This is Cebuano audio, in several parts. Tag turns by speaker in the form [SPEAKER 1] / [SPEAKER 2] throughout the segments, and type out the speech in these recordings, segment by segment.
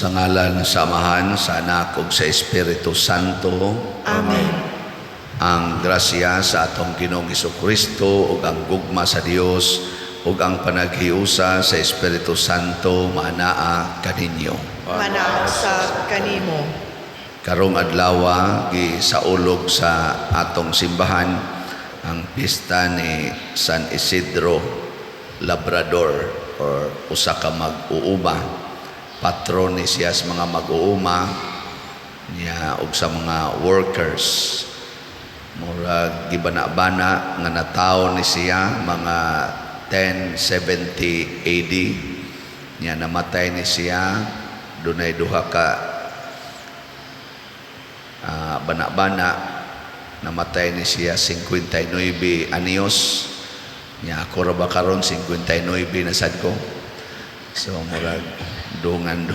[SPEAKER 1] Sa ngalan sa Amahan, sa Anak ug sa Espiritu Santo.
[SPEAKER 2] Amen.
[SPEAKER 1] Ang grasya sa atong Ginoong Kristo ug ang gugma sa Dios ug ang panaghiusa sa Espiritu Santo maanaa kaninyo.
[SPEAKER 2] Manaa sa kanimo.
[SPEAKER 1] Karong adlawa, gisaulog sa atong simbahan ang pista ni San Isidro Labrador or usa ka mag-uuma. Patron ni siya sa mga mag-uuma niya ug sa mga workers. Murag gibana-bana nga natawo ni siya mga 1070 AD niya. Namatay ni siya, dunay duha ka bana-bana. Namatay ni siya 59 anyos niya. Ako ra ba karon 59 na sad ko, so murag dungan do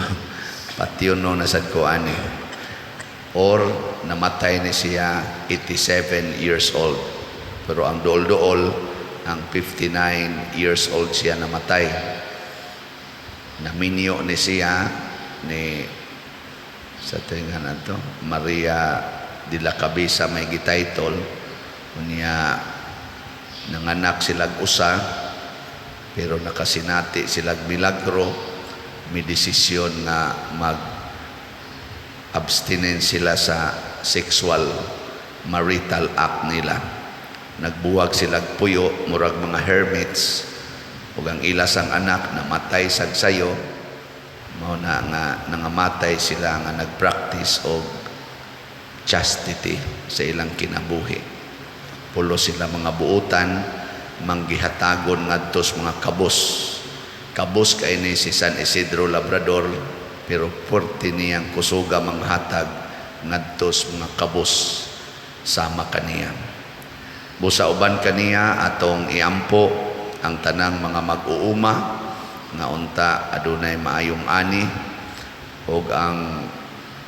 [SPEAKER 1] patyon no na sad ko ani, or namatay ni siya 87 years old, pero ang duol-duol ang 59 years old siya namatay. Naminyo ni siya ni sa tingan ato Maria de la Cabeza may gititle. Unya nanganak silag usa, pero nakasinati silag milagro, may desisyon nga mag abstinence sila sa sexual marital act nila. Nagbuwag silag puyo, murag mga hermits, ug ang ila sang anak namatay sad sayo. Mao na nga nangamatay sila nga nagpractice og chastity sa ilang kinabuhi. Pulos sila mga buutan, manggihatagon ngadto sa mga kabos. Kabos kay ni si San Isidro Labrador, pero puwerte niyang kusuga manghatag ngadto sa mga kabos sama kaniya. Busa uban kaniya, atong iampo ang tanang mga mag-uuma nga unta adunay maayong ani ug ang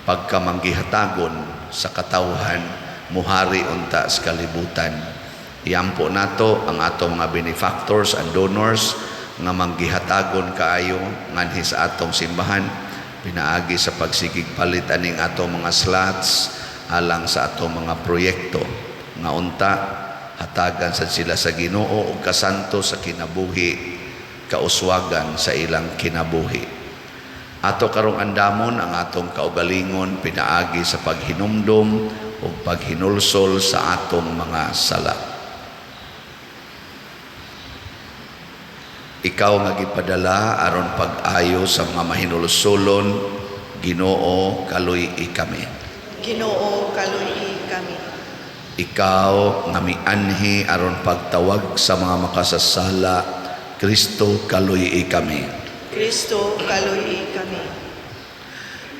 [SPEAKER 1] pagkamanggihatagon sa katawhan muhari unta sa kalibutan. Iampo nato ang atong mga benefactors and donors nga manggihatagon kaayo nganhi sa atong simbahan pinaagi sa pagsigig palit aning atong mga slots alang sa atong mga proyekto, nga unta hatagan sad sila sa Ginoo og kasanto sa kinabuhi, kauswagan sa ilang kinabuhi. Ato karong andamon ang atong kaugalingon pinaagi sa paghinumdom ug paghinulsol sa atong mga sala. Ikaw nga gipadala aron pag-ayo sa mga mahinulsolon, Ginoo, kaluy-i kami.
[SPEAKER 2] Ginoo, kaluy-i kami.
[SPEAKER 1] Ikaw nga mianhi aron pagtawag sa mga makasasala, Kristo, kaluy-i kami.
[SPEAKER 2] Kristo, kaluy-i kami.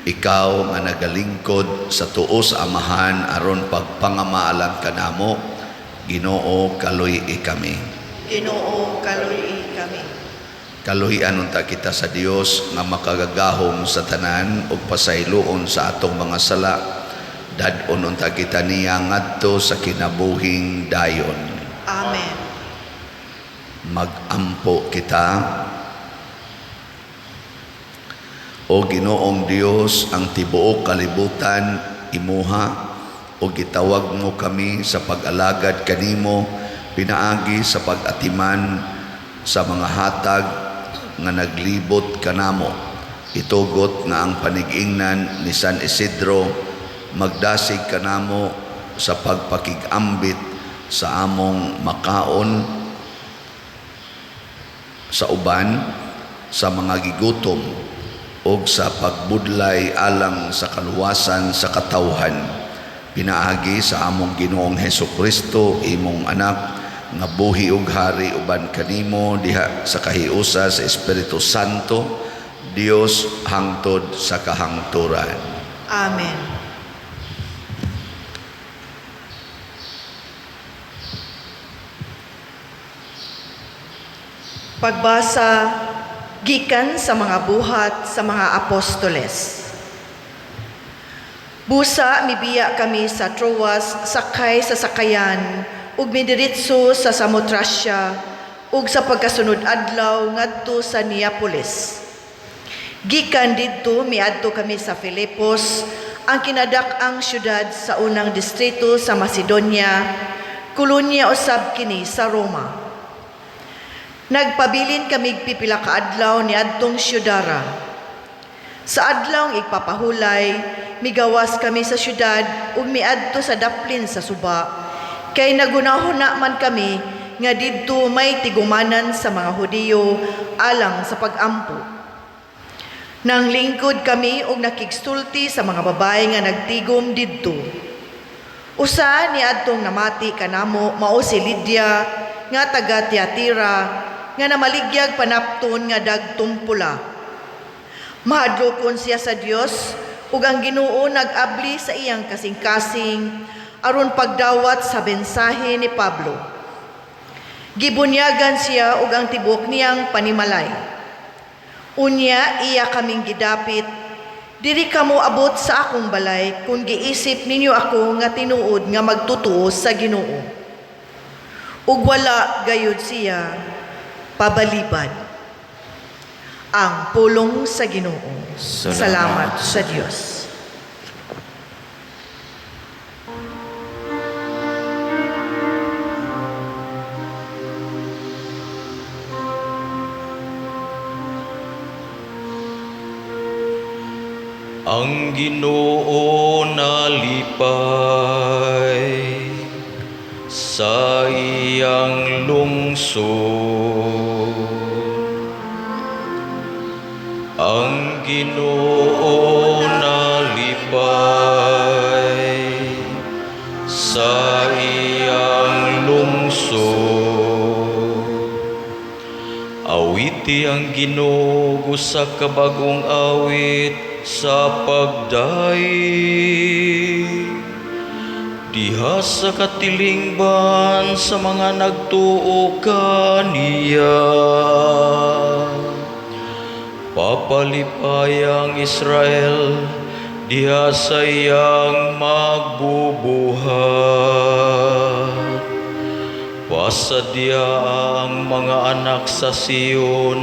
[SPEAKER 1] Ikaw nga nagalingkod sa tuo sa Amahan aron pagpangamaalang kanamo, Ginoo, kaluy-i kami.
[SPEAKER 2] Ginoo, kaluy-i kami.
[SPEAKER 1] Kaluhian unta kita sa Dios nga makagagahom sa tanan ug pasayloon sa atong mga sala. Dad-on unta kita niya ngadto sa kinabuhing dayon.
[SPEAKER 2] Amen.
[SPEAKER 1] Magampo kita. O Ginoong Dios, ang tibuok kalibutan imuha o gitawag mo kami sa pag-alagad kanimo pinaagi sa pag-atiman sa mga hatag nga naglibot kanamo. Itugot nga ang panigingnan ni San Isidro magdasig kanamo sa pagpakigambit sa among makaon sa uban sa mga gigutom ug sa pagbudlay alang sa kaluwasan sa katawhan, pinaagi sa among Ginoong Hesus Kristo, imong anak, nga buhi ug hari uban kanimo diha sa kahiusa sa Espiritu Santo, Dios, hangtod sa kahangturan.
[SPEAKER 2] Amen. Pagbasa gikan sa mga Buhat sa mga Apostoles. Busa mibiya kami sa Troas sakay sa sakayan ug midiretso sa Samotracia ug sa pagkasunod adlaw ngadto sa Neapolis. Gikan didto, miadto kami sa Filipos, ang kinadak-ang syudad sa unang distrito sa Macedonia, kolonya usab kini sa Roma. Nagpabilin kami pipila ka adlaw niadtong syudara. Sa adlawng igpapahulay, migawas kami sa syudad ug miadto sa daplin sa suba, kay nagunahuna man kami nga didto may tigumanan sa mga Hudiyo alang sa pag-ampo. Nang lingkod kami og nakigsulti sa mga babae nga nagtigom didto. Usa ni adtong namati kanamo mao si Lydia nga taga Tiatira nga namaligyag panapton nga dagtong pula. Mahadlokon siya sa Dios ug ang Ginoo nag-abli sa iyang kasing-kasing aron pagdawat sa mensahe ni Pablo. Gibunyagan siya ug ang tibuok niyang panimalay. Unya iya kaming gidapit, "Diri kamo abot sa akong balay kung giisip ninyo ako nga tinuod nga magtutuo sa Ginoo." Ug wala gayud siya pabalibad. Ang pulong sa Ginoo.
[SPEAKER 1] Salamat.
[SPEAKER 2] Salamat sa Dios.
[SPEAKER 3] Ang Ginoo nalipay sa iyang lungsod. Ang Ginoo nalipay sa iyang lungsod. Awiti ang Ginoo sa kabagong awit sa pagdaig. Diha sa katilingban sa mga nagtuo kaniya. Papalipay ang Israel diha sa iyang magbubuhat. Pasadya ang mga anak sa Sion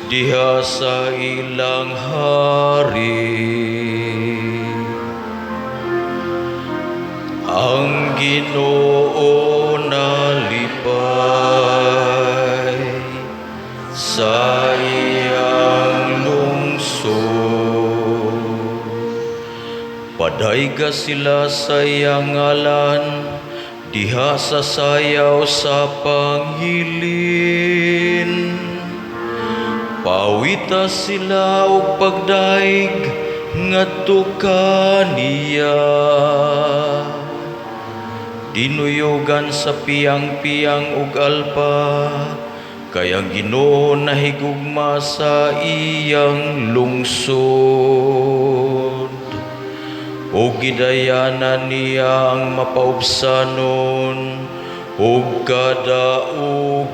[SPEAKER 3] diha sa ilang hari. Ang Ginoo nalipay sa iyang lungsod. Padayga sila sa iyang ngalan diha sa sayaw sa panghilin. Pawita sila og pagdaig ngadto kaniya. Dinuyogan sa piyang-piyang ug alpa, kay ang Ginoo nahigugma sa iyang lungsod. Ug gidayanan niya ang mapaubsanon ug kadaugan.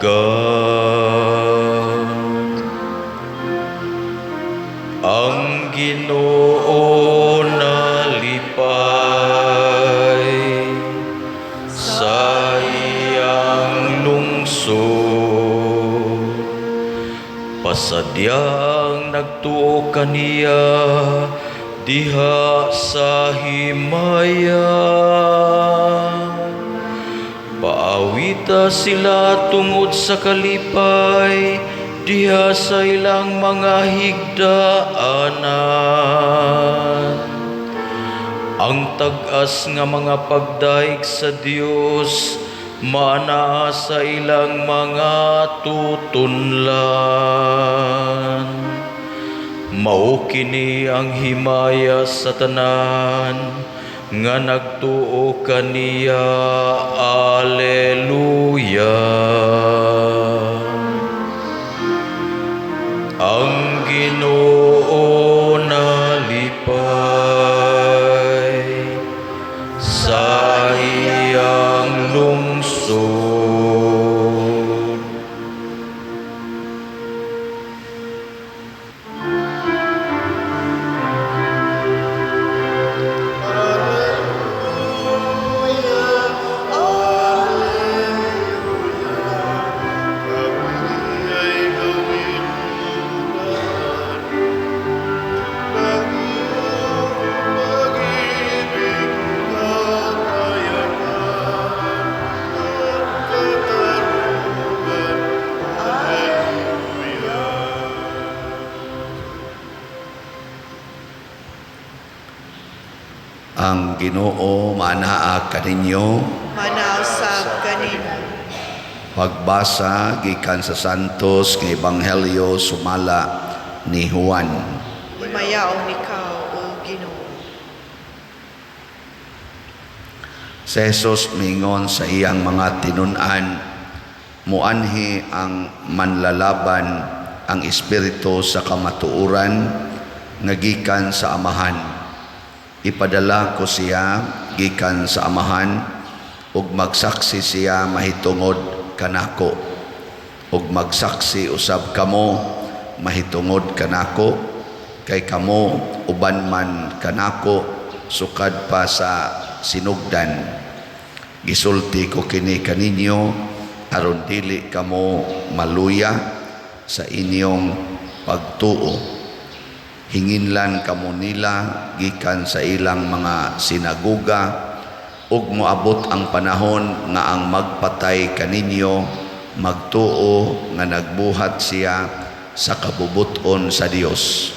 [SPEAKER 3] Ang Ginoo nalipay sa iyang lungsod. Pasadyang nagtuo kaniya diha sa himaya. Paawita sila tungod sa kalipay diha sa ilang mga higdaanan. Ang tag-as nga mga pagdaig sa Dios maanaa sa ilang mga tutunlan. Mao kini ang himaya sa tanan nga nagtuo kaniya. Alleluia. Ang Ginoo nalipay sa iyang lungsod.
[SPEAKER 1] Ang Ginoo manaa kaninyo.
[SPEAKER 2] Manaa usab kanimo.
[SPEAKER 1] Pagbasa gikan sa Santos nga Ebanghelyo sumala ni Juan.
[SPEAKER 2] Himayaon ikaw, O Ginoo.
[SPEAKER 1] Si Jesus mingon sa iyang mga tinun-an, muanhi ang manlalaban, ang Espiritu sa kamatuoran nga gikan sa Amahan. Ipadala ko siya gikan sa Amahan ug magsaksi siya mahitungod kanako. Ug magsaksi usab kamo mahitungod kanako kay kamo uban man kanako sukad pa sa sinugdan. Gisulti ko kini kaninyo aron dili kamo maluya sa inyong pagtuo. Hinginlan kamo nila gikan sa ilang mga sinaguga ug moabot ang panahon nga ang magpatay kaninyo magtuo nga nagbuhat siya sa kabubut-on sa Dios.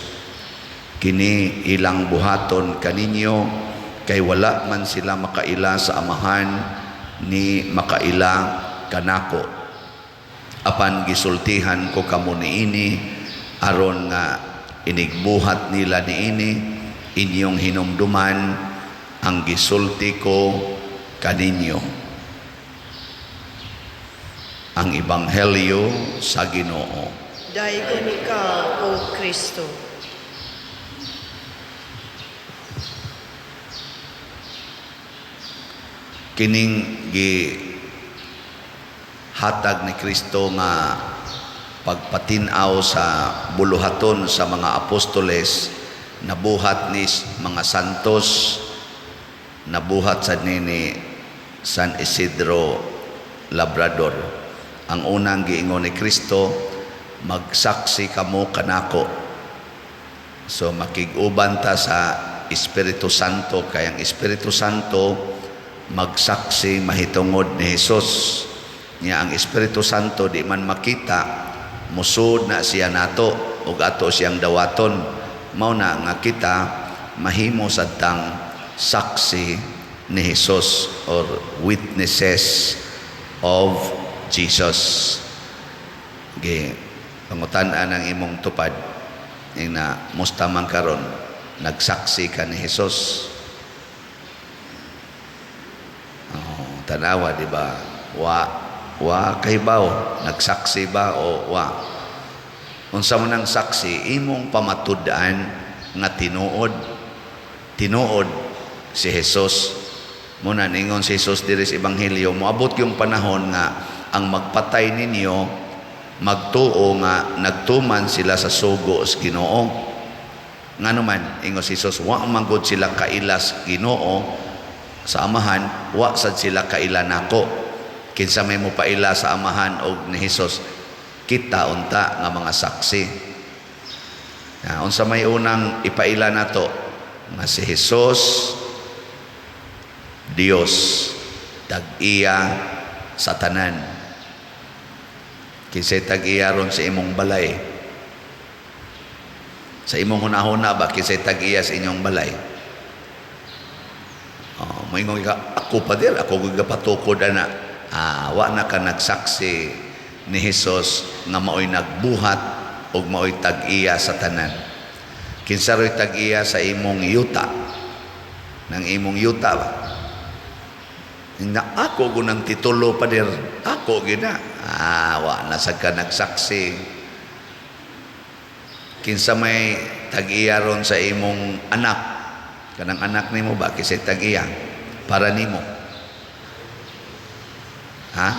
[SPEAKER 1] Kini ilang buhaton kaninyo kay wala man sila makaila sa Amahan ni makaila kanako. Apan gisultihan ko kamo niini aron nga inigbuhat nila niini inyong hinumduman ang gisulti ko kaninyo. Ang Ebanghelyo sa Ginoo.
[SPEAKER 2] Daygon ikaw, O Kristo.
[SPEAKER 1] Kining gihatag ni Kristo nga pagpatin-aw sa buluhaton sa mga apostoles, nabuhat ni mga santos, nabuhat sa nini San Isidro Labrador. Ang unang giingon ni Kristo, magsaksi kamo kanako. So makig-uban ta sa Espiritu Santo, kay ang Espiritu Santo magsaksi mahitungod ni Hesus. Nya ang Espiritu Santo di man makita, musod na siya nato ug ato siyang dawaton. Mao na nga kita mahimo sadtang saksi ni Hesus or witnesses of Jesus. Ge pangutan-an ang imong tupad ing na musta man karon, nagsaksi ka ni Hesus? Oh, tanawa, di ba? Wa wa kahibaw nagsaksi ba o wa. Unsa man ang saksi? Imong pamatud-an nga tinuod tinuod si Jesus. Muna ningon si Jesus diri sa ebanghelyo, moabot yung panahon nga ang magpatay ninyo magtuo nga nagtuman sila sa sugo sa Ginoo. Ngano man, ingon si Jesus, wa man gud sila kaila sa Ginoo sa Amahan, wa sad sila kaila nako. Kinsa may mopaila sa Amahan og ni Jesus? Kita unta nga mga saksi. Na, unsa may unang ipaila nato? Nga si Jesus Dios, tag-iya sa tanan. Kinsay tag-iya ron sa imong balay? Sa imong hunahuna ba, kinsay tag-iya sa inyong balay? Oh, moingon ka, ako pa dir, ako gyud gapatukod ana. Ah, wa na ka nagsaksi ni Hesus nga maoy nagbuhat ug maoy tag-iya sa tanan. Kinsa roy tag-iya sa imong yuta? Nang imong yuta ba? Na ako gunang titulo pa dir, ako gina. Ah, wa na sad ka nagsaksi. Kinsa may tag-iya ron sa imong anak? Kanang anak nimo ba, kinsay tag-iya para nimo? Ha?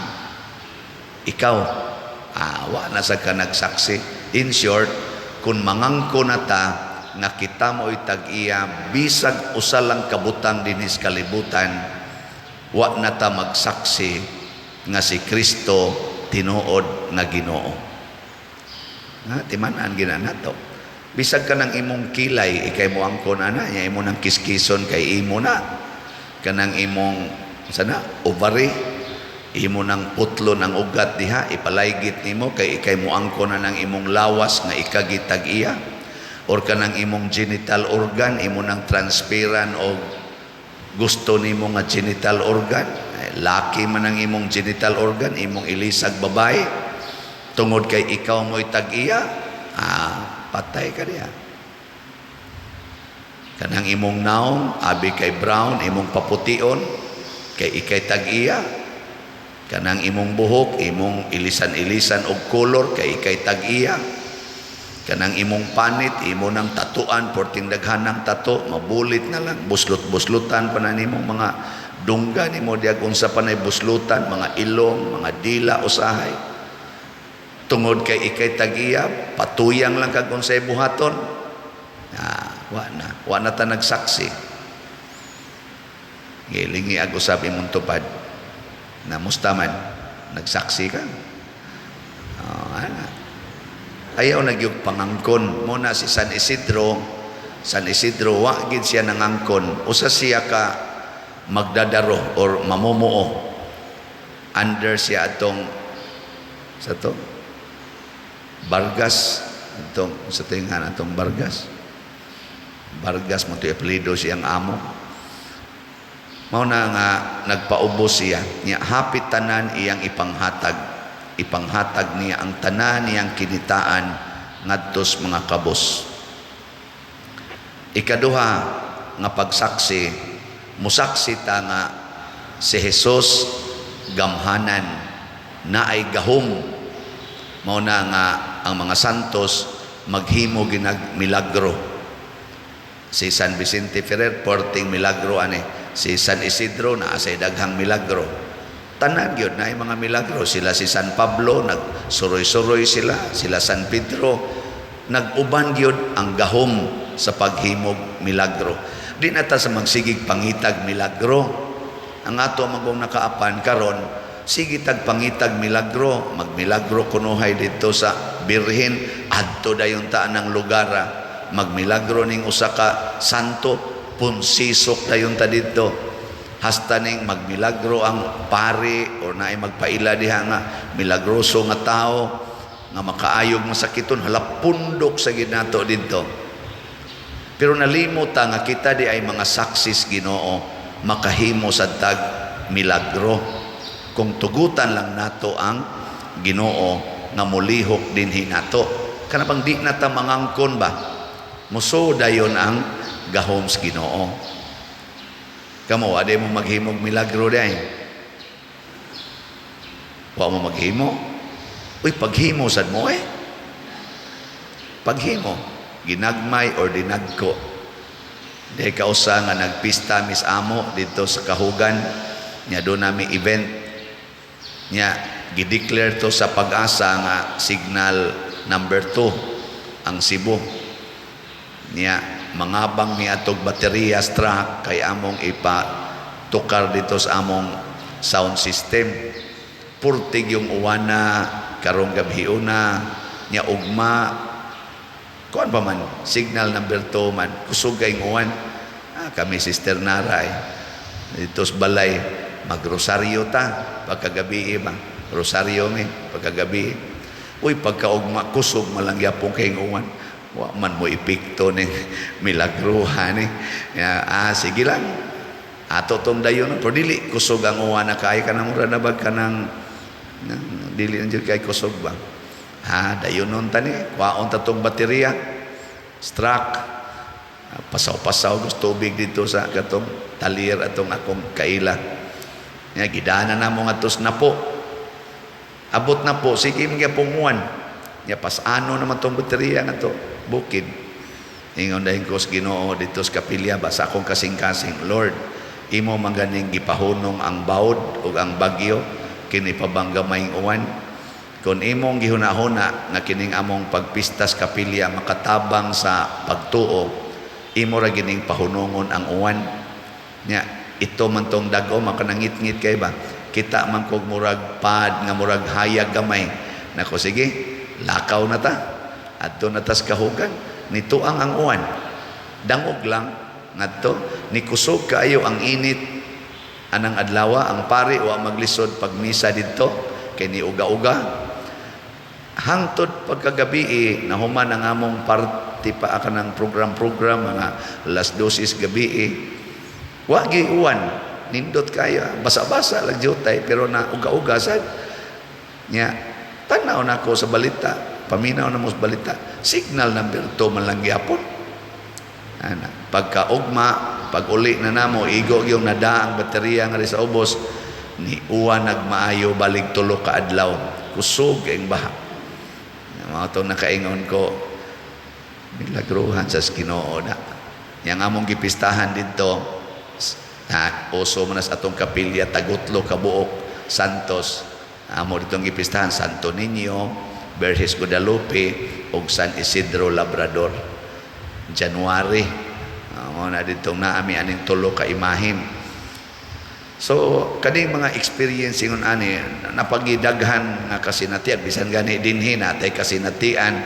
[SPEAKER 1] Ikaw. Ah, wa na sad ka nagsaksi. In short, kung mangangko na ta nga kita mo'y tag-iya bisag usa lang kabutang dinhi sa kalibutan, wa na ta magsaksi nga si Kristo tinuod nga Ginoo. Nga timan-an gina nato. Bisag ka ng imong kilay, ikay mo angkon ana, nya imo nang kiskison kay imo na. Kanang imong sana ovary, imo nang putlo ng ugat diha, ipalaygit nimo kay ikay mo angkon na ng imong lawas nga ikagitag iya. Or kanang imong genital organ, imo nang transferan og Gusto nimo nga genital organ, eh, laki man ang imong genital organ, imong ilisag babae tungod kay ikaw mo'y tag-iya, patay ka diha. Kanang imong naong, abi kay brown, imong papution kay ikay tag-iya. Kanang imong buhok, imong ilisan-ilisan og color kay ikay tag-iya. Kanang imong panit, imo nang tatuan, porting daghanang tato, mabulit na lang, buslot-buslutan pa na nimong mga dungga nimo diag unsa pa nay buslutan, mga ilong, mga dila usahay. Tungod kay ikay tag-iya, patuyang lang kag unsay buhaton. Wa na, wa na ta nagsaksi. Gilingi ag usab imong tupad. Na musta man, nagsaksi ka. Oh, ana. Ayaw na gyud pangangkon. Muna si San Isidro, San Isidro wa gid siya nangangkon. Usa siya ka magdadaro or mamumuo. Under siya atong sa to Vargas, atong sa tingan atong Vargas. Vargas mo to apelyido siyang amo. Mao na nga nagpaubos siya niya, hapit tanan iyang ipanghatag, ipanghatag niya ang tanan niyang kinitaan ngadtos mga kabos. Ikaduha nga pagsaksi, musaksi ta nga si Jesus gamhanan, naay gahom. Mao na nga ang mga santos maghimo ginag milagro. Si San Vicente Ferrer, porting milagro ani. Si San Isidro, naa say daghang milagro. Tanan gyud naay mga milagro. Sila si San Pablo, nagsuroy-suroy sila. Sila San Pedro, nag-uban gyud ang gahom sa paghimog milagro. Di na ta sa magsigig pangitag milagro. Ang ato magong nakaapan karon, sige tag pangitag milagro, magmilagro kunuhay dito sa Birhen, adto dayon ta ng lugara. Magmilagro ning usa ka santo, punsisok dayon ta didto. Hasta ning magmilagro ang pari or naay magpaila diha nga milagroso nga tao nga makaayog masakiton, hala, pundok sa ginato didto. Pero nalimot ta nga kita di ay mga saksis Ginoo, makahimo sa tag milagro kung tugutan lang nato ang Ginoo nga molihok dinhi nato. Kana bang di na ta mangangkon ba, muso dayon ang gahom sa Ginoo. Kamo, ade mo maghimog milagro day? Wa mo maghimo? Uy, paghimo sad mo eh. Paghimo, ginagmay or dinagko. Di kausa nga nagpista mis amo dito sa Kahugan nya, do nami event nya, gideclare to sa PAGASA nga signal number 2 ang Cebu. Niya mangabang mi atog baterya truck kay among ipa tukar dito sa among sound system. Purtig yung uwana karong gabhiuna nya, ugma kuan pa man, signal number 2 man, kusog kay uwan. Kami Sister Nara eh. Dito sa balay, magrosaryo ta pagkagabi ba, rosaryo mi pagkagabi. Uy, pagkaugma, kusog malang gyapon kay uwan. Wa man mo epekto ning milagruhan ni. Ya, sige lang, ato tong dayon, pero dili kusog ang uwan na kay kanang mura na bag kanang dili na jud kay kusog ba. Ha, dayon nun tani, kwaon ta tong baterya struck. Pasaw-pasaw gusto tubig dito sa katong talir atong akong kaila nya, gidana na mo ngadto sa Napo. Abot na po, sige mga punguan nya, pasano naman tong baterya nga to bukid. Ingon dahin ko sa Ginoo dito sa kapilya ba, sa akong kasing-kasing, "Lord, imo man ganing gipahunong ang bawd ug ang bagyo, kini pa bang gamayng uwan? Kung imong gihuna-huna nga kining among pagpistas kapilya makatabang sa pagtuo, imo ra gining pahunongon ang uwan." Nya ito man tong dag-o, makanangit-ngit kay ba, kita man kog murag pad nga murag hayag gamay nako. Sige, lakaw na ta, adto na tas Kahugan. Nituang ang uwan, dangog lang ngadto ni kusog kaayo ang init anang adlawa. Ang pari wa maglisod pagmisa didto kay ni uga-uga. Hangtod pagkagabi eh, nahuman ang among party pa ka ng program-program mga alas 12 gabi eh. Wa gyud uwan, nindot kayo, basa-basa lang jutay, pero na uga-uga sad. Nya, tanaw na ako sa balita, paminaw na mo sa balita, signal number 2 man lang gyapon. Ana, pagkaugma, pag uli na namo, igo yung nada ang baterya nga sa ubos, ni uwan nagmaayo balik 3 ka adlaw, kusog ang baha. Mga itong nakaingon ko, milagruhan sa Ginoo na. Yang among gipistahan dito, na uso man sa atong kapilya, tagutlo kabuok Santos. Amo ditong gipistahan, Santo Niño, Verges Guadalupe, ug San Isidro Labrador. January. Amo na ditong naami aning 3 ka imahin. So, kaning mga experience ingon ani, napagidaghan nga kasinatian, bisan gani dinhi natay kasinatian,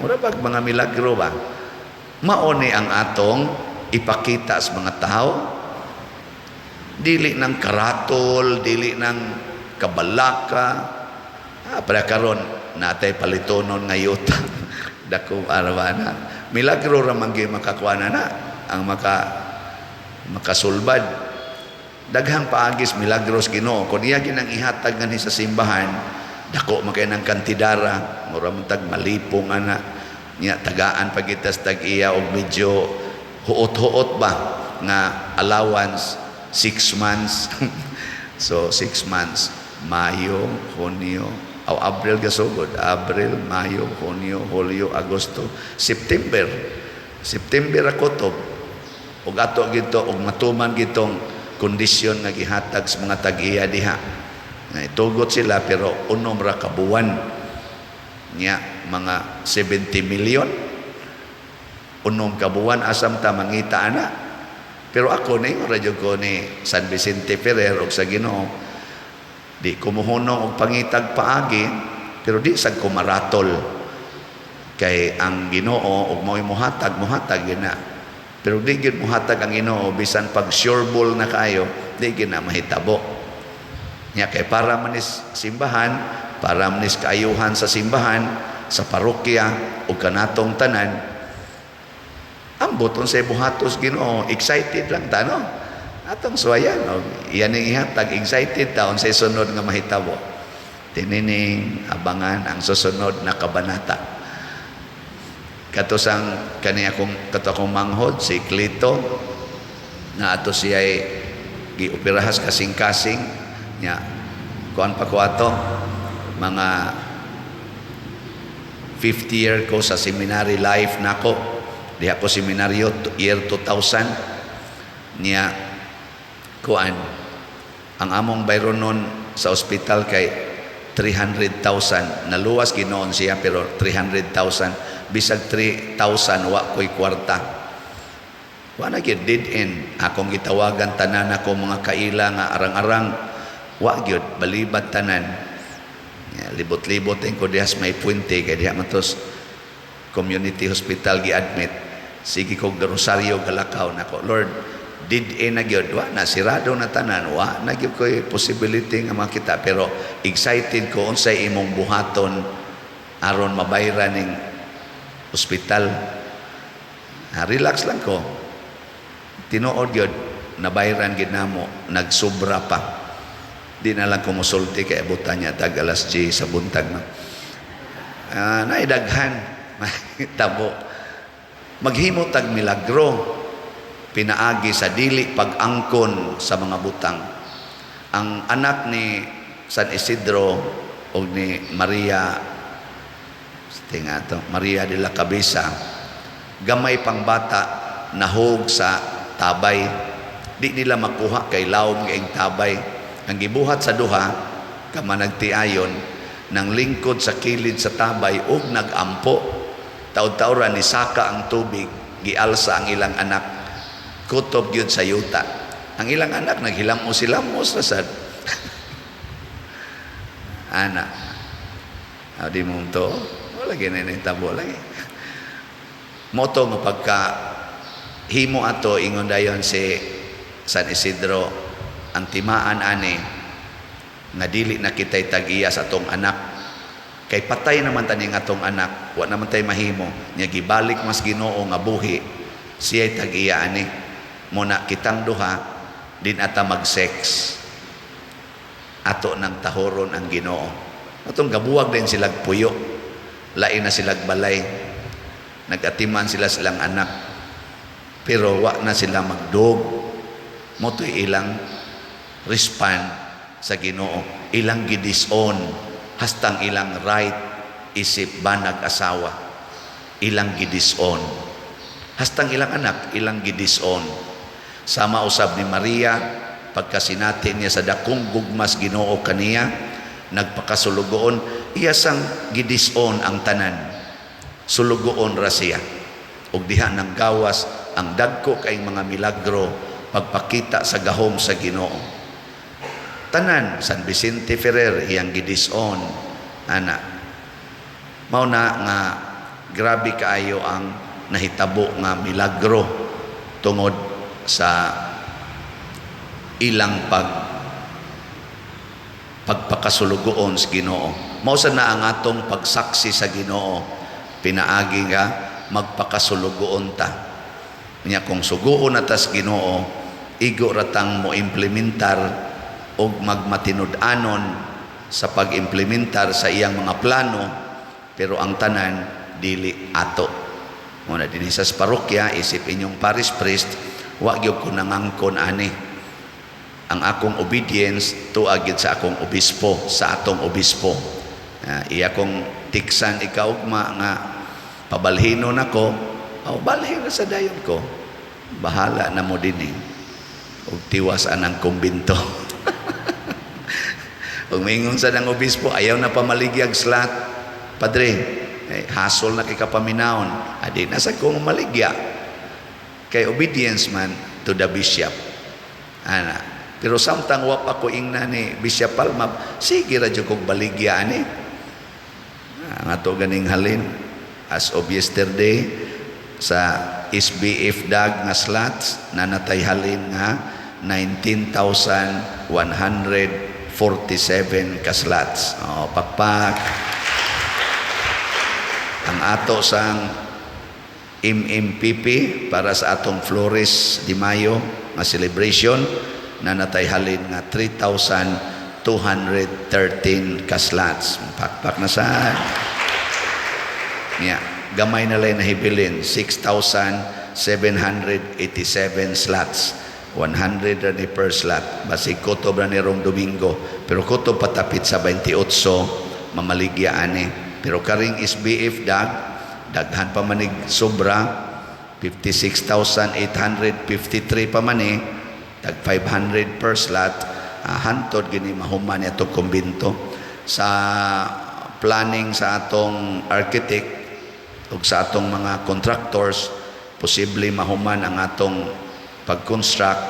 [SPEAKER 1] mura bag mga milagro ba? Mao ni ang atong ipakita sa mga tao. Dili ng karatol, dili ng kabalaka. Para karon natay palitonon nga yuta. Dako arwana. Milagro ra man gyud makakuha na ang makasulbad. Daghang paagis milagros Ginoo. Kun iya ginang ihatag nganhi sa simbahan, dako man kay ng kantidara, mura man tag malipong ana. Nya tagaan pa kita sa tag-iya og medyo huot-huot ba nga allowance 6 months. So 6 months, Mayo, Hunyo, aw Abril gasugod, Abril, Mayo, Hunyo, Hulyo, Agosto, September. September ako to. Ug ato gito og matuman gitong kondisyon nga gihatag sa mga tag-iya diha. Nga itugot sila pero unom ra ka buwan. Nya mga 70 million. 6 ka buwan asam ta mangita ana. Pero ako ni radyo ko ni San Vicente Ferrer og sa Ginoo, di kumuhunong og pangitag paagi, pero di sad ko maratol kay ang Ginoo og mao'y muhatag, muhatag gyud na. Pero di gyud muhatag ang Ginoo bisan pag sure ball na kaayo, di gyud na mahitabo. Nya kay para manis simbahan, para manis kaayuhan sa simbahan, sa parokya o kanatong tanan, ambot unsay buhatos Ginoo, excited lang ta, no? Atong suwayan og iyan ning ihatag, excited ta unsay sunod nga mahitabo. Tinining abangan ang susunod na kabanata. Kato sang kani akong kato akong manghod si Clito na ato siya gioperahas kasing-kasing nya kuan pa ko ato mga 50 year ko sa seminary life nako. Diha ko seminaryo year 2000 niya kuan ang among bayronon sa ospital kay 300,000. Naluwas ginoon siya pero 300,000, bisag 3,000 wa ko'y kwarta. Wa na gyud, dead end. Akong gitawagan tanan ako mga kaila nga arang-arang, wa gyud, balibad tanan. Ya, libot-libot ko diha sa may puente kay diha man tos community hospital gi-admit. Sige ko rosaryo galakaw nako, Lord, dead end na gyud, wa na, sirado na tanan, wa na gyud ko'y possibility nga makita, pero excited ko unsay imong buhaton aron mabayran ning ospital. Relax lang ko. Tinuod gyud, nabayran gyud namo, nagsubra pa. Di na lang ko musulti kay abutan niya tag alas 10 sa buntag, no. Naidaghan tabo. Maghimo tag milagro pinaagi sa dili pag-angkon sa mga butang. Ang anak ni San Isidro o ni Maria, tinga to, Maria de la Cabeza, gamay pang bata nahog sa tabay. Di nila makuha kay lawom kaing tabay. Ang gibuhat sa duha, kama nagtiayon, nang lingkod sa kilid sa tabay ug nagampo. Taud-taura ni saka ang tubig, gialsa ang ilang anak, kutob gyud sa yuta. Ang ilang anak naghilamos-hilamos na sad. Ana. Di mo to, wala gini tabo lagi. Moto nga pagka himo ato ingon dayon si San Isidro, ang timaan ani nga dili na kitay tag-iya sa atong anak. Kay patay naman tani nga atong anak, wa naman tay mahimo, nya gibalik mas Ginoo nga buhi, siya'y tag-iya ani. Muna kitang duha din ata mag-sex. Ato nang tahoron ang Ginoo. Atong gabuwag din silag puyo. Lain na silag balay. Nagatiman sila silang anak. Pero wa na sila magdog. Mao to'y ilang respond sa Ginoo. Ilang gidisown hastang ilang right isip banag asawa. Ilang gidisown. Hastang ilang anak, ilang gidisown. Sama usab ni Maria, pagkasinati niya sa dakong gugmas Ginoo kaniya, nagpakasulugoon, iya sang gidisown ang tanan. Sulugoon ra siya. Ug diha nang gawas ang dagko kay mga milagro pagpakita sa gahom sa Ginoo. Tanan San Vicente Ferrer iyang gidisown ana. Mao na nga grabe kaayo ang nahitabo nga milagro tungod sa ilang pagpakasulugoon sa Ginoo. Mao sa na ang atong pagsaksi sa Ginoo, pinaagi nga magpakasulugoon ta. Nya kung suguon na tas Ginoo, igo ratang mo implementar og magmatinud-anon sa pag-implementar sa iyang mga plano, pero ang tanan dili ato. Muna dinhi sa parokya, isip inyong parish priest, wa gyud ko nangangkon ani. Ang akong obedience tuag gyud sa akong obispo, sa atong obispo. Iya kong tiksan ikaugma nga pabalhino nako, aw balhin na sa dayon ko. Bahala na mo dinhi. Og tiwas anang kumbinto. Ug mingon sa nang obispo, ayaw na pamaligyag slot. Padre, eh, hasol na kay kapaminawon. Adi na sa kong maligya. Kay obedience man to the bishop. Ana. Pero samtang wa pa ko ingna ni Bishop Palma, sige ra jud kog baligya ani. Ang ato ganing halin as of yesterday sa SBF DAG nga slots nanatay halin nga 19,147 ka slots. Oh, pakpak. Ang ato sang MMPP para sa atong Flores de Mayo nga celebration nanatay halin nga 3,213 ka slots. Pakpak na sa. Nya, gamay na lang nahibilin, 6,787 slots. 100 ra ni per slot. Basig kutob ra ni rong Domingo. Pero kutob patapit sa 28 mamaligya ani. Pero karing SBF DAG, daghan pa manig sobra, 56,853 pa man tag 500 per slot. Hantod gini mahuman ni atong kumbinto. Sa planning sa atong architect ug sa atong mga contractors, posible mahuman ang atong pag-construct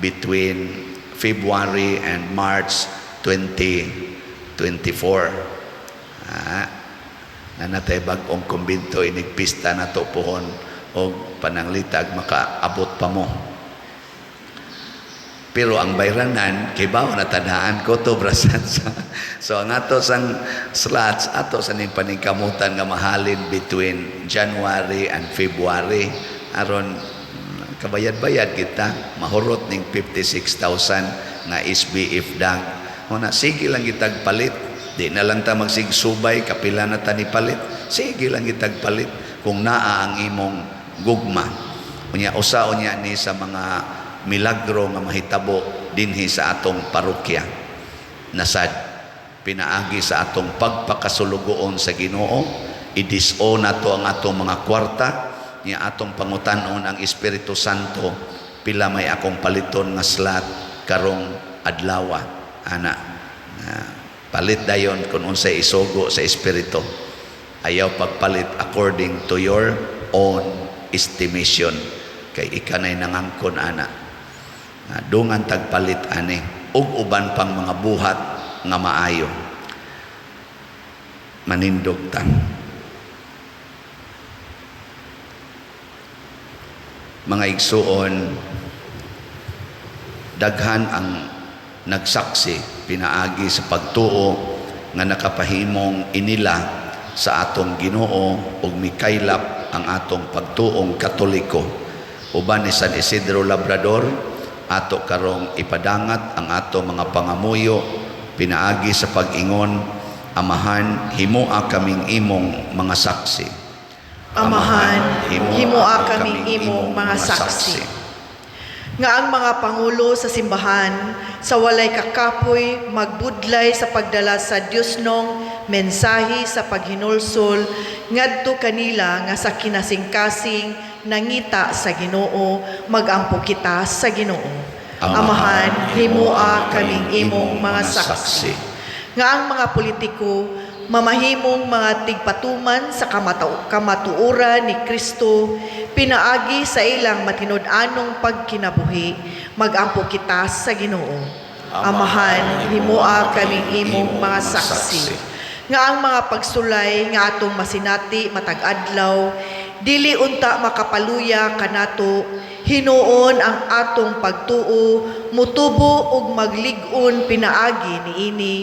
[SPEAKER 1] between February and March 2024. Nanatay bag-ong kumbinto, inigpista na to pohon og pananglitag makaabot pa mo. Pero ang bayranan, kay bawo na tadhaan ko to brasan sa. So ang ato sang slots, ato sa ning paningkamutan nga mahalin between January and February aron kabayad-bayad kita mahurot ning 56,000 nga SBF DAG. Una, sige lang kitag palit. Di na lang ta magsigsubay, kapila na ta ni palit. Sige lang kitag palit kung naa ang imong gugma. Unya usa unya ni sa mga milagro nga mahitabo dinhi sa atong parokya. Nasad pinaagi sa atong pagpakasulugoon sa Ginoo, idiso nato ang atong mga kwarta, niya atong pangutanon ang Espiritu Santo, pila may akong paliton nga slot karong adlawa ana. Palit dayon kung unsay isugo sa Espiritu. Ayaw pagpalit according to your own estimation kay ikanay nangangkon ana. Dungan tagpalit ani ug uban pang mga buhat nga maayo. Manindog ta. Mga igsuon, daghan ang nagsaksi pinaagi sa pagtuo nga nakapahimong inila sa atong Ginoo ug mikaylap ang atong pagtuong Katoliko Uban ni San Isidro Labrador, ato karong ipadangat ang ato mga pangamuyo pinaagi sa pag-ingon, "Amahan, himoa kaming imong mga saksi."
[SPEAKER 2] Amahan, himoa kaming imong mga saksi. Nga ang mga pangulo sa simbahan sa walay kakapoy magbudlay sa pagdala sa Diosnong mensahe sa paghinulsol ngadto kanila nga sa kinasingkasing nangita sa Ginoo, magampo kita sa Ginoo. Amahan, himoa kaming imong mga saksi. Nga ang mga politiko mamahimong mga tigpatuman sa kamatuoran ni Kristo pinaagi sa ilang matinud-anong pagkinabuhi, magampo kita sa Ginoo. Amahan, himoa kaming imong mga saksi. Nga ang mga pagsulay nga atong masinati matag adlaw dili unta makapaluya kanato, hinuon ang atong pagtuo mutubo ug maglig-on pinaagi niini,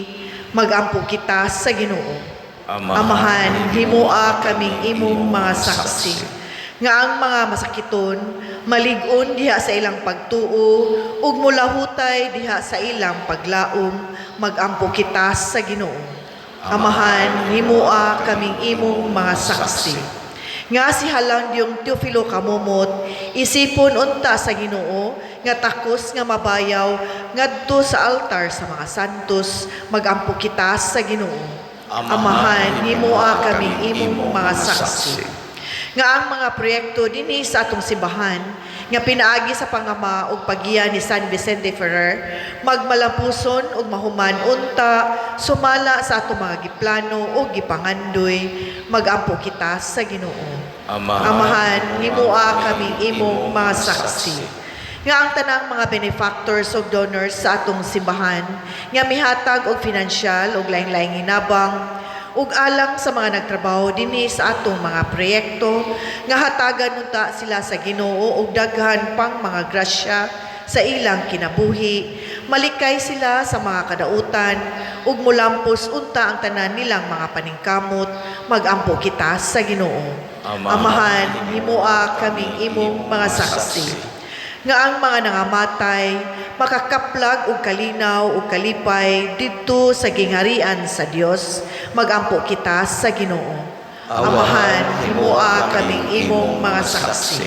[SPEAKER 2] magampo kita sa Ginoo. Amahan, himoa kaming imong mga saksi. Nga ang mga masakiton malig-on diha sa ilang pagtuo ug mulahutay diha sa ilang paglaom, magampo kita sa Ginoo. Amahan, himoa kaming imong mga saksi. Nga si Halandyong Teofilo Camomot isipon unta sa Ginoo nga takos nga mabayaw ngadto sa altar sa mga santos, magampo kita sa Ginoo. Amahan, himoa kaming imong mga saksi. Nga ang mga proyekto dinhi sa atong simbahan nga pinaagi sa pangama ug paggiya ni San Vicente Ferrer magmalampuson ug mahuman unta sumala sa atong mga giplano ug gipangandoy, magampo kita sa Ginoo. Amahan, himoa kaming imong mga saksi. Nga ang tanang mga benefactors ug donors sa atong simbahan nga mihatag og finansyal ug laing-laing hinabang ug alang sa mga nagtrabaho dinhi sa atong mga proyekto nga hatagan unta sila sa Ginoo og daghan pang mga grasya sa ilang kinabuhi, malikay sila sa mga kadautan ug mulampos unta ang tanan nilang mga paningkamot, magampo kita sa Ginoo. Amahan, himoa kaming imong mga saksi. Nga ang mga nangamatay makakaplag og kalinaw ug kalipay didto sa gingharian sa Dios, magampo kita sa Ginoo. Amahan, himoa kaming imong mga saksi.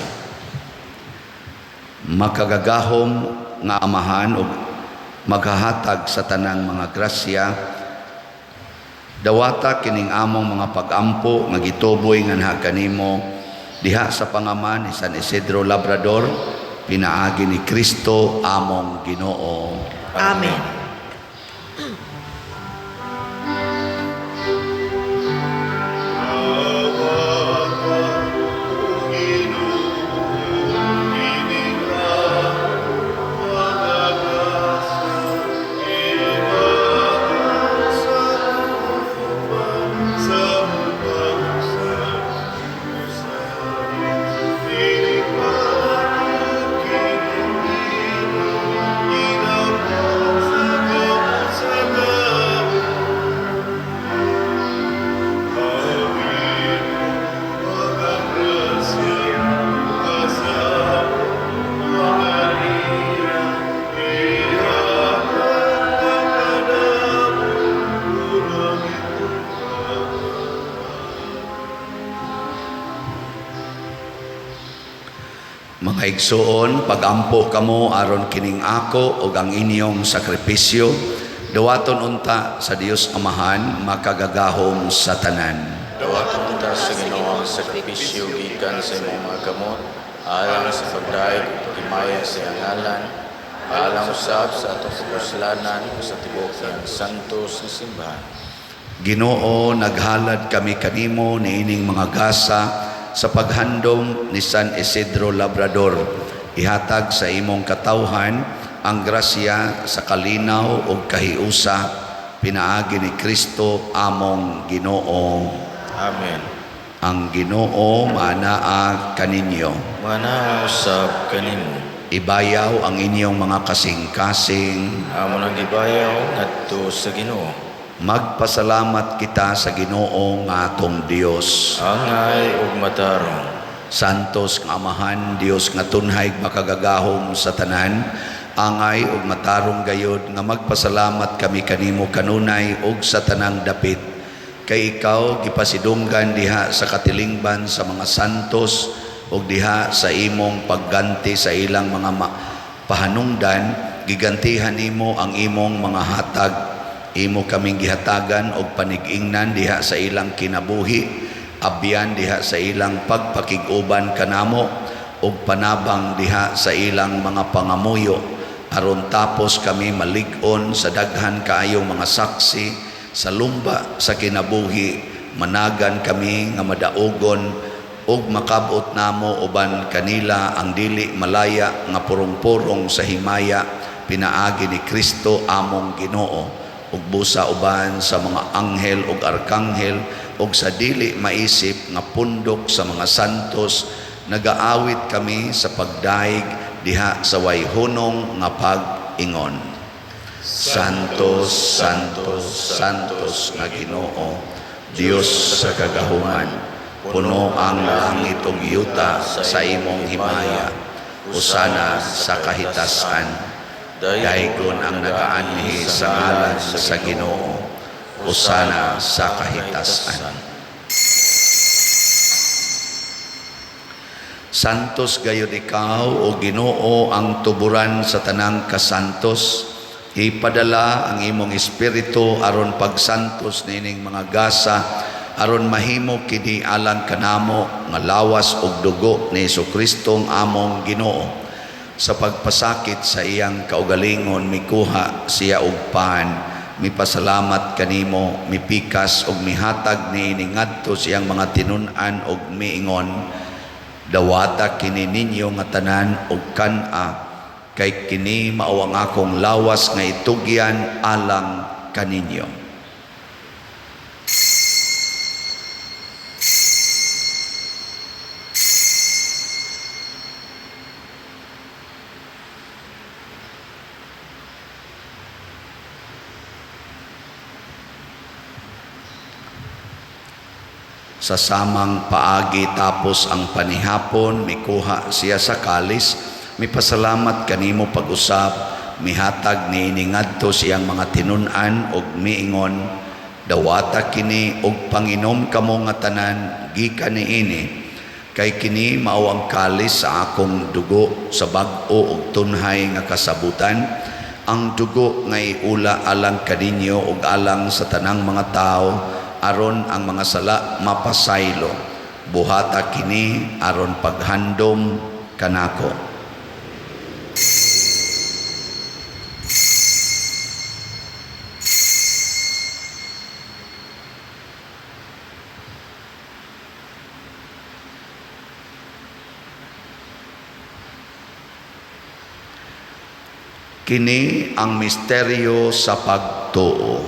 [SPEAKER 1] Makagagahom nga Amahan ug maghahatag sa tanang mga grasya, dawata kining among mga pagampo nga gituboy nganha kanimo diha sa pangama ni San Isidro Labrador pinaagi ni Kristo among Ginoo.
[SPEAKER 2] Amen.
[SPEAKER 1] Mga igsuon, pagampo kamo aron kining ako ug ang inyong sakripisyo dawaton unta sa Dios Amahan makagagahom sa tanan.
[SPEAKER 3] Dawaton unta sa Ginoo ang sakripisyo gikan sa imong mga kamot, alang sa pagdayeg ug paghimaya sa iyang ngalan, alang usab sa atong kapuslanan ug sa tibuok niyang santos nga simbahan.
[SPEAKER 1] Ginoo, naghalad kami kanimo niining mga gasa sa paghandom ni San Isidro Labrador. Ihatag sa imong katawhan ang grasya sa kalinaw ug kahiusa pinaagi ni Kristo among Ginoo.
[SPEAKER 3] Amen.
[SPEAKER 1] Ang Ginoo maanaa kaninyo.
[SPEAKER 3] Manaa usab kanimo.
[SPEAKER 1] Ibayaw ang inyong mga kasing-kasing.
[SPEAKER 3] Amo nang gibayaw ngadto sa Ginoo.
[SPEAKER 1] Magpasalamat kita sa Ginoo nga atong Dios.
[SPEAKER 3] Angay ug matarong.
[SPEAKER 1] Santos nga Amahan, Dios nga tunhay makagagahom sa tanan, angay ug matarong gayod nga magpasalamat kami kanimo kanunay ug sa tanang dapit. Kay ikaw gipasidunggan diha sa katilingban sa mga santos ug diha sa imong pagganti sa ilang mga pahanungdan, gigantihan nimo ang imong mga hatag. Imo kaming gihatagan og panig-ingnan diha sa ilang kinabuhi, abyan diha sa ilang pagpakig-uban kanamo ug panabang diha sa ilang mga pangamuyo, aron tapos kami malig-on sa daghan kaayong mga saksi sa lumba sa kinabuhi, managan kami nga madaogon ug makabot namo uban kanila ang dili malaya nga purong-purong sa himaya pinaagi ni Kristo among Ginoo, ug busa uban sa mga anghel ug arkanghel ug sa dili maisip nga pundok sa mga santos, nagaawit kami sa pagdaig diha sa way hunong nga pag-ingon. Santos, Santos, Santos nga Ginoo, Dios sa kagahuman, puno ang langit ug yuta sa imong himaya. Hosana sa kahitasan. Daygon ang nagaanhi sa ngalan sa Ginoo. Hosana sa kahitasan. Santos gayud ikaw, o Ginoo, ang tuburan sa tanang kasantos. Ipadala ang imong espiritu aron pagsantos nining mga gasa, aron mahimo kini alang kanamo nga lawas ug dugo ni Hesus-Kristong among Ginoo. Sa pagpasakit sa iyang kaugalingon, mikuha siya og pan, mipasalamat kanimo, mipikas ug mihatag niini ngadto sa iyang mga tinun-an ug miingon: Dawata kini ninyo nga tanan ug kan-a, kay kini mao ang akong lawas nga itugyan alang kaninyo. Sa samang paagi tapos ang panihapon, mikuha siya sa kalis, mipasalamat kanimo pag-usab, mihatag niini ngadto sa iyang mga tinun-an ug miingon: Dawata kini ug panginom kamo nga tanan gikan niini, kay kini mao ang kalis sa akong dugo sa bag-o ug tunhay nga kasabutan, ang dugo nga iula alang kaninyo ug alang sa tanang mga tawo, aron ang mga sala mapasaylo. Buhata kini aron paghandom kanako. Kini ang misteryo sa pagtuo.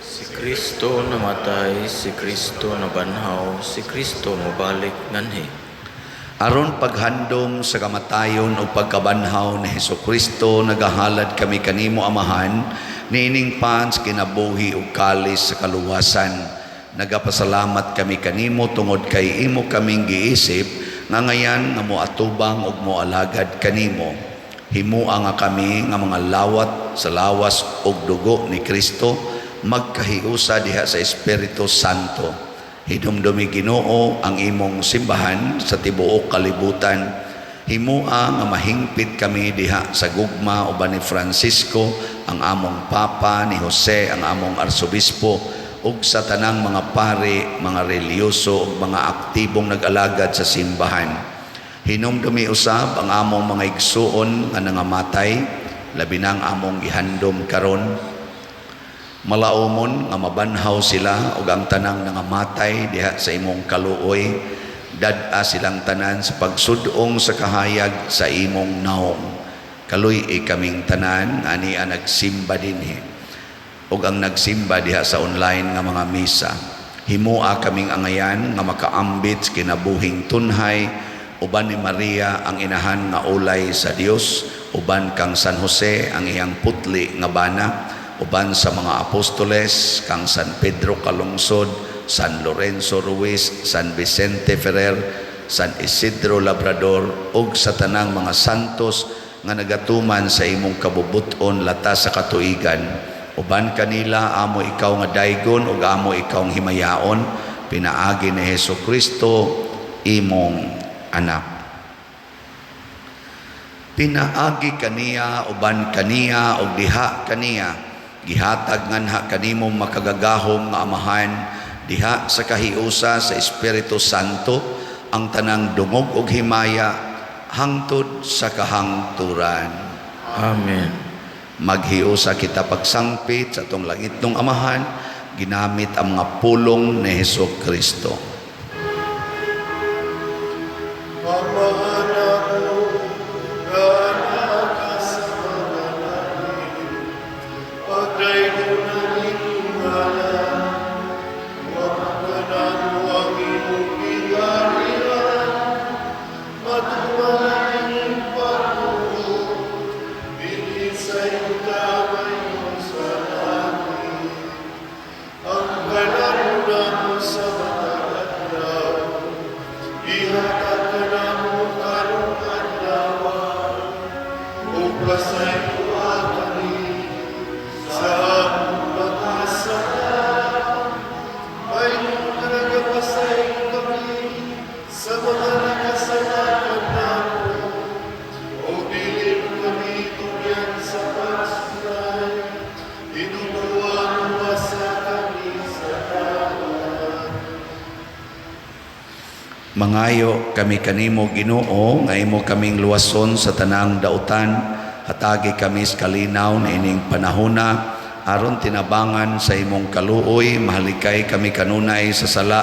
[SPEAKER 3] Si Kristo namatay, si Kristo nabanhaw, si Kristo mobalik nganhi.
[SPEAKER 1] Aron paghandom sa kamatayon o pagkabanhaw ni Hesukristo, nagahalad kami kanimo, Amahan, niining pan sa kinabuhi ug kalis sa kaluwasan. Nagapasalamat kami kanimo tungod kay imo kaming giisip nga ngayan nga moatubang ug moalagad kanimo. Himua nga kami nga mga lawat sa lawas ug dugo ni Kristo magkahiusa diha sa Espiritu Santo. Hinumdumi, Ginoo, ang imong simbahan sa tibuok kalibutan. Himua nga mahingpit kami diha sa gugma uban ni Francisco ang among Papa, ni Jose ang among Arsobispo, ug sa tanang mga pari, mga relihiyoso ug mga aktibong nag-alagad sa simbahan. Hinumdumi usab ang among mga igsuon nga nangamatay, labi na ang among gihandom karon. Malaumon nga mabanhaw sila ug ang tanang nangamatay diha sa imong kaluoy, dad-a silang tanan sa pagsud-ong sa kahayag sa imong naong. Kaluy-i kaming tanan ani ang nagsimba dinhi ug ang nagsimba diha sa online nga mga misa. Himua kaming angayan nga makaambit sa kinabuhing tunhay uban ni Maria ang inahan nga ulay sa Dios, uban kang San Jose ang iyang putli nga bana, uban sa mga apostoles kang San Pedro Calungsod, San Lorenzo Ruiz, San Vicente Ferrer, San Isidro Labrador, ug sa tanang mga santos nga nagatuman sa imong kabubut-on latas sa katuigan. Uban kanila amo ikaw nga daygon ug amo ikaw nga himayaon pinaagi ni Hesus Kristo imong anak. Pinaagi kaniya, uban kaniya, ug diha kaniya, gihatag nganha kanimo makagagahom nga Amahan diha sa kahiusa sa Espiritu Santo ang tanang dungog ug himaya hangtod sa kahangturan.
[SPEAKER 3] Amen.
[SPEAKER 1] Maghiusa kita pagsangpit sa atong langitnong Amahan ginamit ang mga pulong ni Hesus Kristo.
[SPEAKER 4] Amahan namo nga naa ka sa mga langit, pagdaygon ang imong ngalan, moabot kanamo ang imong gingharian, matuman ang imong pagbuot, dinhi sa yuta mayon sa langit. Ang kalaron namo sa matag adlaw, ihatag kanamo karong adlaw, ug pasayloa kami sa among mga sala, mayon nga nagapasaylo kami sa mga nakasala kanamo. Ug dili mo kami tugyan sa pagsulay, tinubuan mo sa kami sa dalan.
[SPEAKER 1] Mangayo kami kanimo, Ginoo, nga imo kaming luwason sa tanang dautan. Hatagi kami sa kalinaw niining panahona aron tinabangan sa imong kaluoy mahalikay kami kanunay sa sala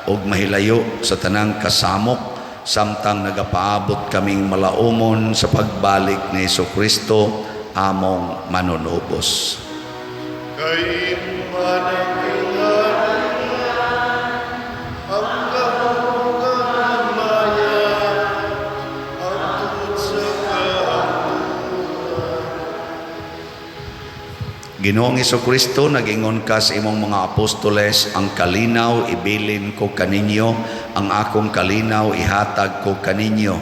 [SPEAKER 1] ug mahilayo sa tanang kasamok samtang nagapaabot kaming malaumon sa pagbalik ni Kristo among manunubos.
[SPEAKER 4] Kay imo man ang gingharian, ang gahom ug ang himaya, hangtod sa kahangturan.
[SPEAKER 1] Ginoong Kristo, nag-ingon ka sa imong mga apostoles, "Ang kalinaw ibilin ko kaninyo, ang akong kalinaw ihatag ko kaninyo."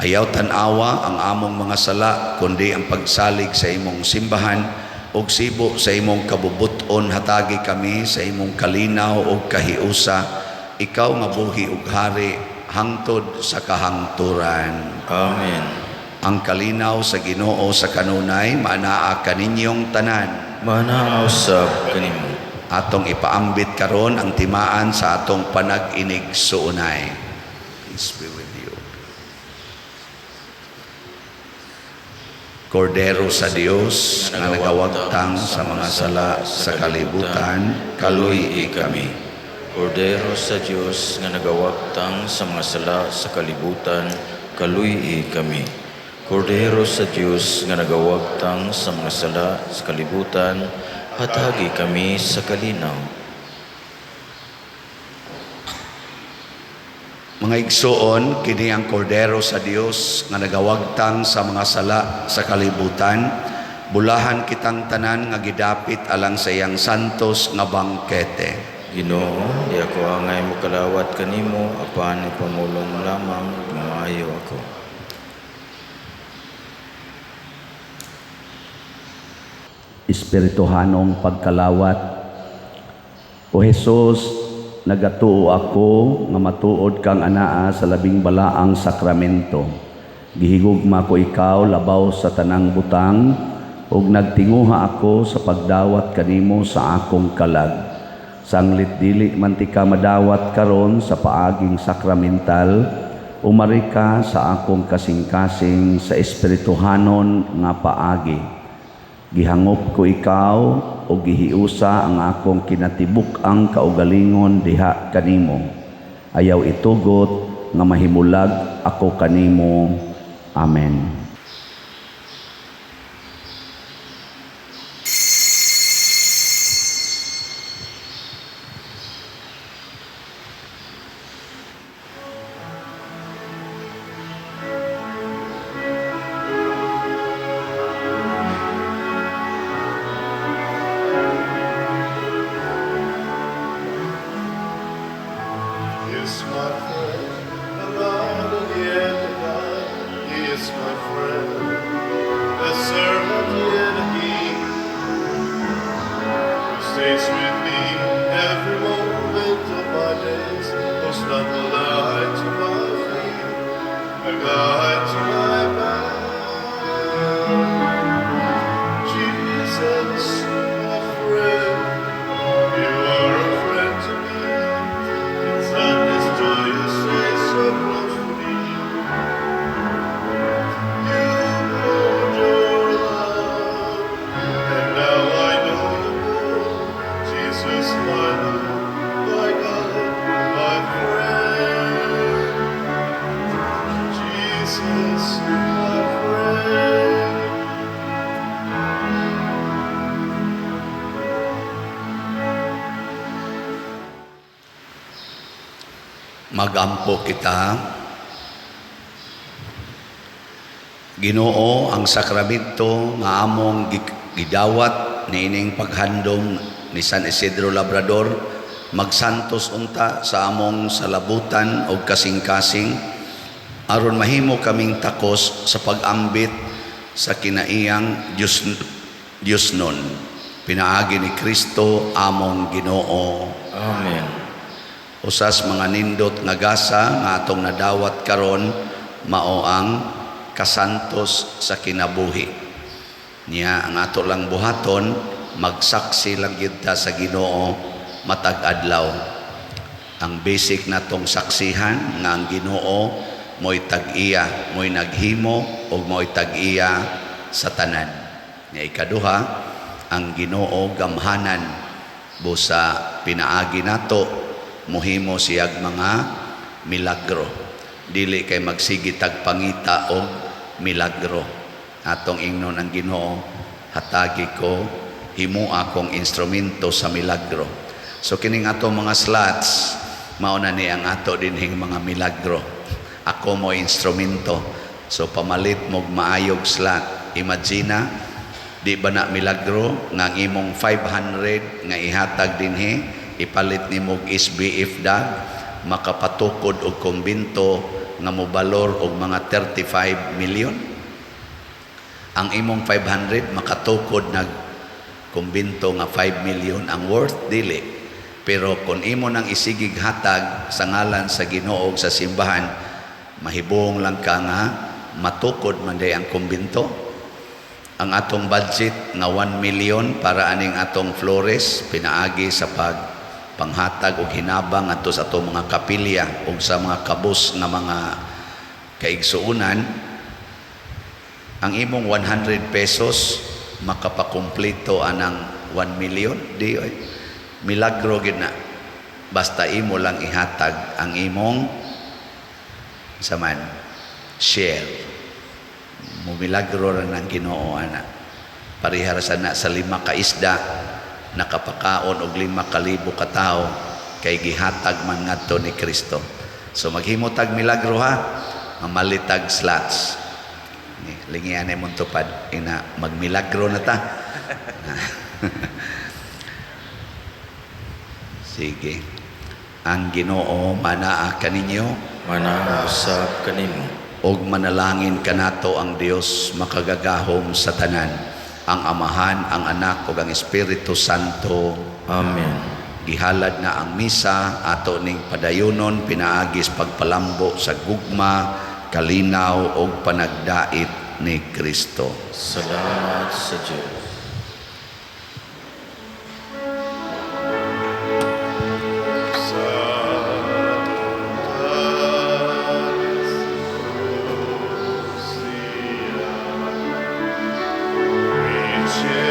[SPEAKER 1] Ayaw tan-awa ang among mga sala, kundi ang pagsalig sa imong simbahan, ug sibo sa imong kabubut-on hatagi kami sa imong kalinaw ug kahiusa, ikaw nga buhi ug hari hangtod sa kahangturan.
[SPEAKER 3] Amen.
[SPEAKER 1] Ang kalinaw sa Ginoo sa kanunay maanaa kaninyong tanan.
[SPEAKER 3] Maanaa usab kanimo.
[SPEAKER 1] Atong ipaambit karon ang timaan sa atong panag-inigsuonay. Peace be with you. Kordero sa Dios nga nagawagtang sa mga sala sa kalibutan, kaluy-i kami.
[SPEAKER 3] Kordero sa Dios nga nagawagtang sa mga sala sa kalibutan, kaluy-i kami. Kordero sa Dios nga nagawagtang sa mga sala sa kalibutan, hatagi kami sa kalinaw.
[SPEAKER 1] Mga igsoon, kini ang Kordero sa Dios nga nagawagtang sa mga sala sa kalibutan. Bulahan kitang tanan nga gidapit alang sa iyang santos nga bangkete.
[SPEAKER 3] Ginoo, di ako angay mokalawat kanimo, apan ipamulong lamang ug maayo ako.
[SPEAKER 1] Espirituhanong pagkalawat. O Hesus, nagatuo ako nga matuod kang anaa sa labing balaang sakramento. Gihigugma ko ikaw labaw sa tanang butang ug nagtinguha ako sa pagdawat kanimo sa akong kalag. Sanglit dili man tika madawat karon sa paaging sakramental, umari ka sa akong kasing-kasing sa espirituhanon nga paagi. Gihangop ko ikaw o gihiusa ang akong kinatibuk-ang kaugalingon diha kanimo. Ayaw itugot nga mahimulag ako kanimo. Amen.
[SPEAKER 4] Is my friend alive?
[SPEAKER 1] Magampo kita. Ginoo, ang sakramento nga among gidawat niining paghandom ni San Isidro Labrador magsantos unta sa among salabutan og kasing-kasing aron mahimo kaming takos sa pag-ambit sa kinaiyang Dios Diosnon pinaagi ni Kristo among Ginoo.
[SPEAKER 3] Amen.
[SPEAKER 1] Usas mga nindot nga gasa nga atong nadawat karon mao ang kasantos sa kinabuhi. Niya ang ato lang buhaton, magsaksi lang gyud ta sa Ginoo matag adlaw. Ang basic natong saksihan nga ang Ginoo mo'y tag-iya, mo'y naghimo ug mo'y tag-iya sa tanan. Nya ikaduha, ang Ginoo gamhanan, busa pinaagi nato muhimo siyag mga milagro. Dili kay magsige tag pangita og milagro. Atong ingnon ang Ginoo, hatagi ko, himo akong instrumento sa milagro. So kining atong mga slots, mao na ni ang ato dinhing mga milagro. Ako mo instrumento. So pamalit mog maayog slot. Imagine, di ba na milagro nga ang imong 500 nga ihatag dinhi, ipalit nimo og SBF dag, makapatukod og kumbinto nga mobalor og mga 35 million. Ang imong 500 makatukod nag kumbinto nga 5 million ang worth, dili. Pero kung imo nang isigig hatag sa ngalan sa Ginoo sa simbahan, mahibong lang ka nga matukod man day ang kumbinto. Ang atong budget nga 1 million para aning atong flores pinaagi sa pag panghatag og hinabang adto sa atong mga kapilya ug sa mga kabus nga mga kaigsuonan, ang imong 100 pesos makapakumpleto anang 1 million, di oy. Milagro gid na, basta imo lang ihatag ang imong saman share, mumilagro ra ng Ginoo ana. Pareha ra sana sa 5 ka isda, nakapakaon og 5,000 ka tawo kay gihatag man ngadto ni Kristo. So maghimo tag milagro ha, mamalitag slots. Lingian ay mong tupad ina, magmilagro na ta. Sige. Ang Ginoo manaa kaninyo.
[SPEAKER 3] Manaa usab kanimo.
[SPEAKER 1] Og manalangin kanato ang Dios makagagahom sa tanan, ang Amahan, ang Anak ug ang Espiritu Santo.
[SPEAKER 3] Amen.
[SPEAKER 1] Gihalad na ang misa, ato ning padayonon pinaagis pagpalambo sa gugma, kalinaw ug panagdait ni Kristo.
[SPEAKER 3] Salamat sa Dios.
[SPEAKER 4] Sancta.